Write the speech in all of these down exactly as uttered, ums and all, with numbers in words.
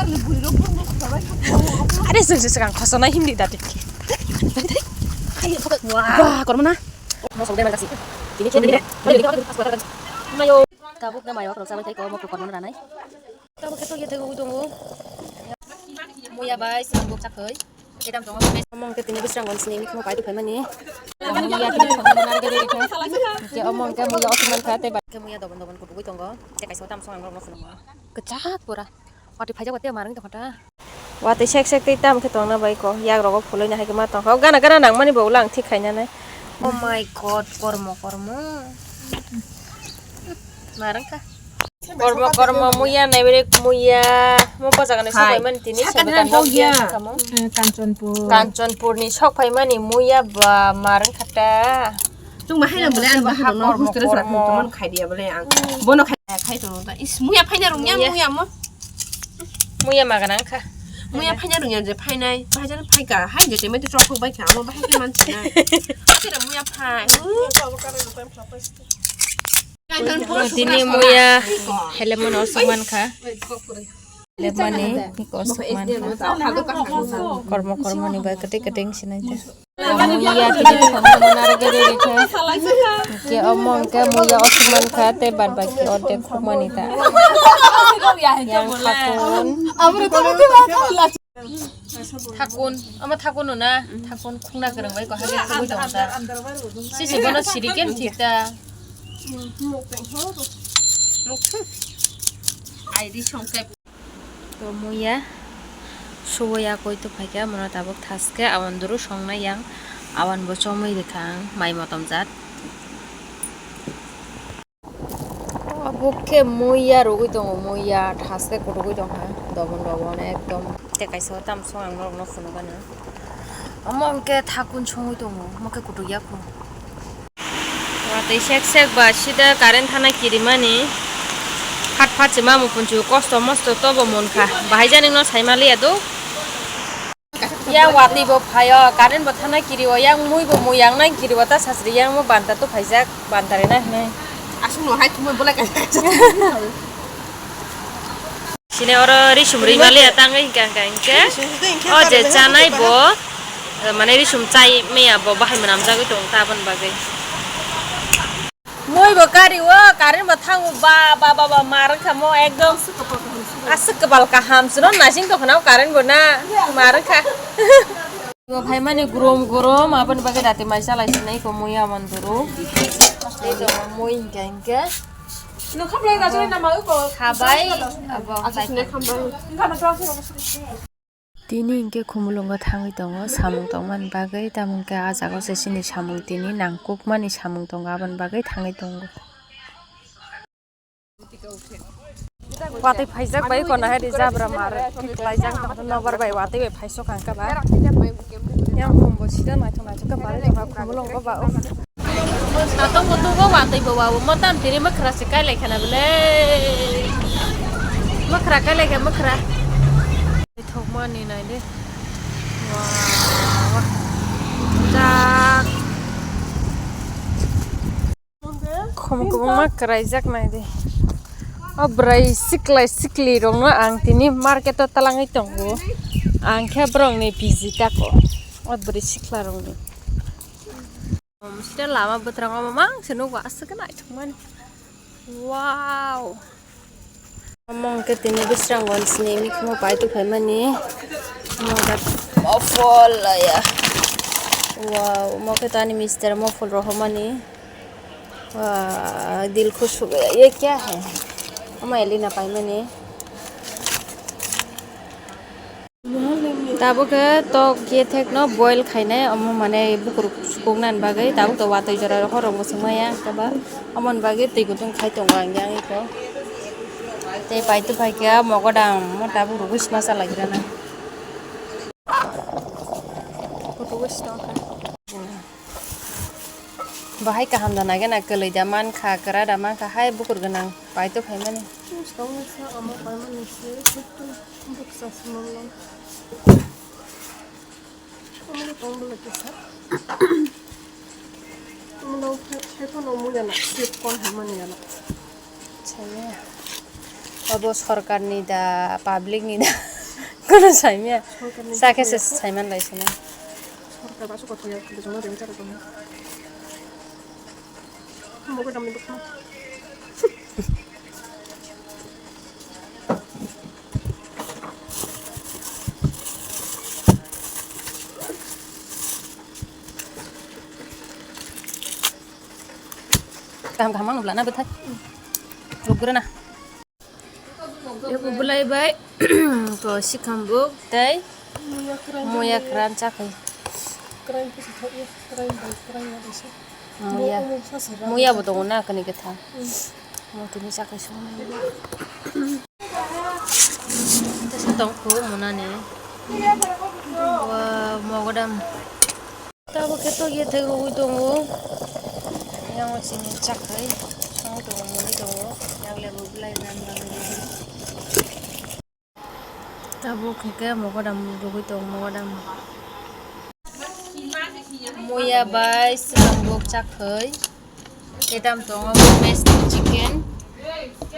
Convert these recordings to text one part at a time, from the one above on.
Are sung sung sung khosona hindi dati. Wah, kormo na. Tabuk na mayo kormo na ranai. Tabuk khe togya tei ui tongo. Muya bai swnamjak chakhwi. Kedam tongo. Omo hwnkhe tini bwswrang gonchini mikhumo pai tongphaimani. Muya tini bwswrang gonchini mikhumo pai tongphaimani. Hwnkhe omo hwnkhe muya othumani kha tei bai khe muya dobon dobon kubugwi tongo. Tei kaisa o tamsong ang norokno phunukgo. Kwchak pura. Watwi phaijak watwi marwng tongkha ta. Watwi sek sek tei tam khe tongna bai kok. Yak rogo phulwi na hai khe ma tongkha. O gana gana nangmani bo ulo ang thik khainani. Oh my God, kormo kormo. Marwng kha. Kormo kormo muya naibrek muya. Mo bojagani sok phaimani tini. Second hand bo ya. Kanchanpur. Kanchanpur ni sok phaimani muya ba marwng kha ta. Chwng ma haino bole ang bahai rokno hostel o chwla thwng tongmani khai dia bole ang. Bono khai khai tongo ta. Is muya phaina rung ya muya mo. Muya ma gana kha. Muya phaina rung ya je phainai. Bahai jani phai ka. Hai je temai to chok bai kha. Amo bahai khe manchi na. Kira muya phai. Tini muya helemon osuk man kha. Lepmani, iko sukman. Kormo, kormo ni bai kwtwi kwtwi wng sinai ta. Muya tini thangmani narwgwi rwrwi kha. Hwnkhe omo hwnkhe muya o sukman kha, tei bad baki ordek khukmani ta. Yang thakun. Thakun, omo thakun no na? Thakun khukna kwrwng bai ko hage khugwi tongo ta. Sisi bono siri kem thik ta. Mukthung. Ai ri song khe. To muya subo ya koi to phaikha, mono tabuk thaske awan duru songnai yang, awan bo chomwi rikha ang mai motom jat. Obo khe muya rugwi tongo, muya thaske kutukgwi tongkha, dobon dobon ekdom. Tei kaisa o tamsong ang norokno phunukgano. Omo hwnkhe thakun songwi tongo, omo khe kutukya kho. Watwi sek sek ba sida current thana kirimani phat phat se mamung punchu kosto mosto tobo munkha. Bahai jani no sai maliya do. Ya watwi bo phaio, current bo thana kirio, yang mui bo mui yang nang kirio ta sasri yang mo banta to phaijak, banta rena hinai. Aswk no hai thumui bolai kaisa. Sini oro risum ri maliya tangwi hingka hingka hingke. O je chanai bo, eh, mane risum chai maya bo bahai mwnam jagwi tong ta aboni bagwi. Mui bo kari o, current bo thango ba, ba, ba, ba, mar wngkha mo ekdom. Aswk kwbal kaham, chwno naising tongkha na o current bo na, mar wngkha. Bo phaimani gurum gurum, aboni bagwi dati mai chalai sinai ko mui amon duru. Tei tongo mui hingka hingke. Khabai, abo. Tini hingke khumulwngo thangwi tongo samung tongmani bagwi, tamo hingke ah jaga o se chini samung tini nangkukmani samung tongo, aboni bagwi thangwi tongo. Watwi phaijak bai kono hai di jabra mar tiklaijak nobar bai watwi bai phaisok ang kaba. Yang khumbo sida naithok naithok khe barwi tongkha khumulwngo ba o. Satung bo tugo watwi bo ba o motan tiri mwkhra se kailai khana bwle. Mwkhra kailai khe mwkhra. Thokmani nai de. Wah, wah. Jak. Khum kwbangma kwraijak nai de. O bwrwi siklai sikli rokno ang tini market o talangwi tongo. Ang khe borokni biji tako. O bwrwi sikla rokni. Sida lama bwtrango mamang se nugo aswk khe naithokmani. Wow. Omo hwnkhe tini bwswrang gonchini mikhumo pai tongphaimani. Omo hwnkhe mofol laya. Wow, omo khe tani mister mofol rohormani. Wah, dil khush ho gaya. Ye kya hai? Omo Elina paimani. Tabuk khe tok yethekno boil khainai, omo mane bukur sukuknani bagwi. Tabuk to watwi jora horrok bo swngmaya, khe ba omoni bagwi twi kutung khai tongo ang yang eko. Tei pai tuphaikha mogodam, mo tabuk rwgwi sma chalaigrana. Bahai kaham da nai gana, kwlwi da mankha, kwra da mankha, hai bukur gwnang pai tuphaimani. Bwsa se manlang. Omo tong bwla kisa. Omo no khai, khai phano omo yana, sweet corn hai mani yana. Chaya. Obo sorkar ni da, public ni da? Saimya. Sakhe se saiman lai sini. Sorkar ba su kotho ya, bujung na reng chara tong. Mo ko dam ni bukma. Kaham kaham ang nubla na bwthai. Rukgra na. Eko bulai bai to sikhambuk tei muya kran chakhai. Muya, muya bo tongo na kani kwthang. Mo tini chakhai song. Tesa tongkhu munani. Wa mogodam. Tabuk khe tok yethai rwgwi tongo. Yang o chini chakhai. Yang tongo muni tongo. Yang le bo bulai nan bagwi. Tabuk khe mogodam rwgwi tongo mogodam. Muya bai swkang bok chakhai. Tei tam tongo bo mess chicken.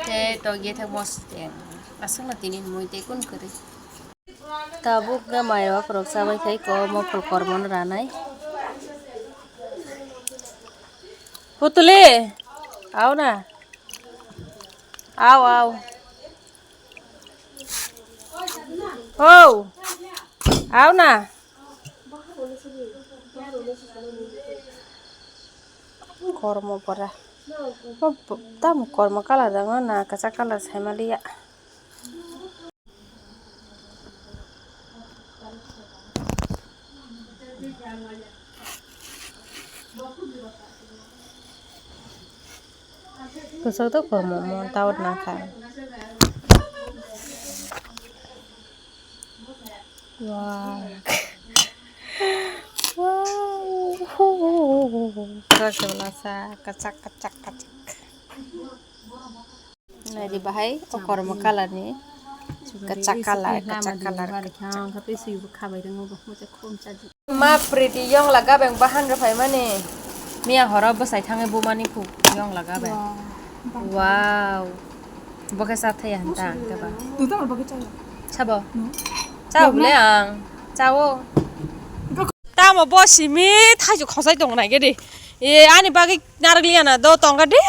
Tei tok yethai mosla. Aswkno tini mui tei kun kwrwi. Tabuk khe mai rok rok chabai khai ko mokol kormo no ranai. Putuli, aw na. Aw, aw. Ho. Aw na. Kormo pora. Tam kormo colour dang na kwchak colour sai maliya. Kwchak to kormo mo tawt nangkha. Wow. Wow. Rosgola sa kachak kachak kachak. Naidi bahai o kormo colour ni. Kachak colour, kachak colour. Ma pretty yong laga beng bahan rw phaimani. Miya horo bwsai thangwi bumani phuk yong laga beng. Wow. Wow. Bo khe cha thaya hwn ta ang khe ba. Sabo? Chao le ang. Chao. Tamo bo simi thaichuk khosai tong nai gedi. E ani bagwi narwk liya na do tong gedi.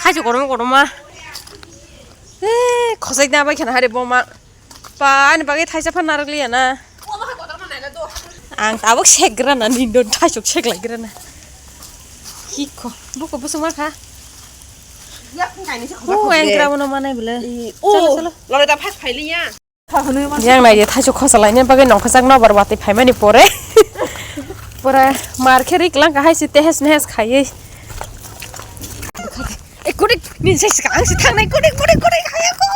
Thaichuk kotorma kotorma. E khosai na bai khana hari bo ma. Pa, ani bagwi thaisa phan narwk liya na. Ang tabuk sekgra na, nindon thaisok seklaigra na. Hikho, buko busuk ma kha. Hu, ang gra bono manai bole. Chalo, chalo. Loreta phak phailiya. Yang nai je thaisok khosa laina bagwi nongkhorjak nobar watwi phaimani pore. Pura mar khe rik lang kahai si tehes mehes khaiwi. E kudik, ni se sikang si thangnai kudik, kudik, kudik, hai ako.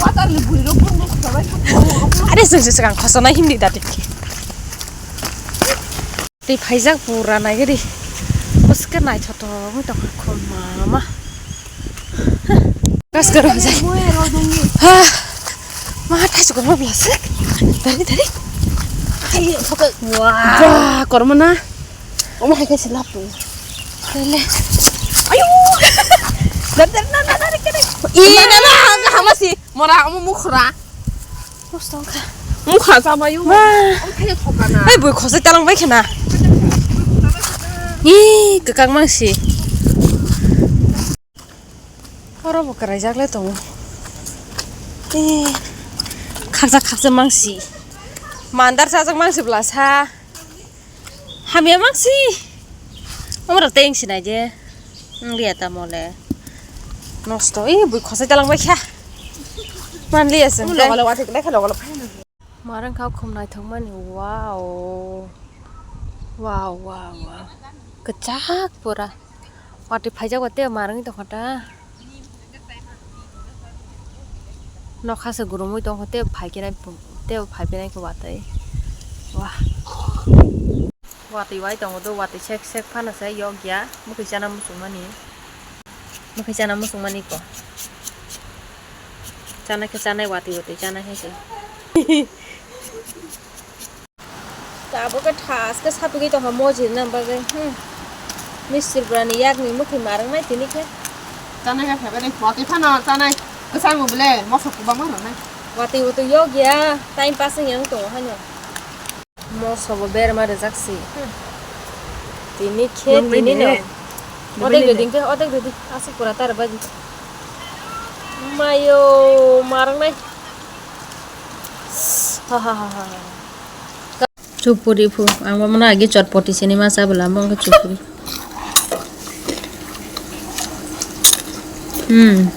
Water ni buri rok bung bung sabai. Are se sikang khosonai himdi dati. Tei phaijak pura nai gadi. Oske nai thoto wng tong kho mama. Gas karo jai. Ha. Ma thai sukar ma blasik. Dari dari. Hai phoka. Wah. Wah, kormo na. Omo hai kaisa lapu. Lele. Ayo. Dar dar na na na kene. I na na hama si. Mora omo mukhra. Mustong kha. Mukhra sa bayu. Wah. Omo thai thoka na. Ai bui khosai talang bai khena. I kakang mang si. Oro bo kwraijak le tongo. Eh, khaksa khaksa mangsi. Mandar sajak mangsi bwlasa. Hamya mangsi. Amra teng sinai je. Wng liya tamo le. Nosto. Eh, bui khosai talang bai kha. Man liya se. Logo logo athik le kha logo logo. Marang kha khum naithokmani, wow. Wow, wow, wow. Kwchak pura. Watwi phaijak watwi marangwi tongkha ta. Nokha se gurumwi tongkha tei phai khe nai, tei phai phinai khe watwi. Wah. Watwi wai tongo do, watwi sek sek phano se yokya, mwkhwi chana muchungmani. Mwkhwi chana muchungmani ko. Chana khe chanai, watwi watwi chana khe se. Tabuk khe thas khe sapigwi tongkha mojirna bagwi. Hmm. Mistri bwrani yakni mwkhwi marwknai tini khe. Chanai kha phaibai de, watwi phano chanai. Kwchangbo bele, moso kwbangma rwnai. Watwi watwi yok ya, time pass wng yang tongo haino. Moso bo berma rwjak si. Tini khe, tini no. Odek rwdi khe, odek rwdi. Aswk pura tar baji. Mayo, marang nai. Ha ha ha ha. Chupuri phu, ang bo mano agi chotpoti sini ma cha bwla, amo wngkha chupuri. Hmm,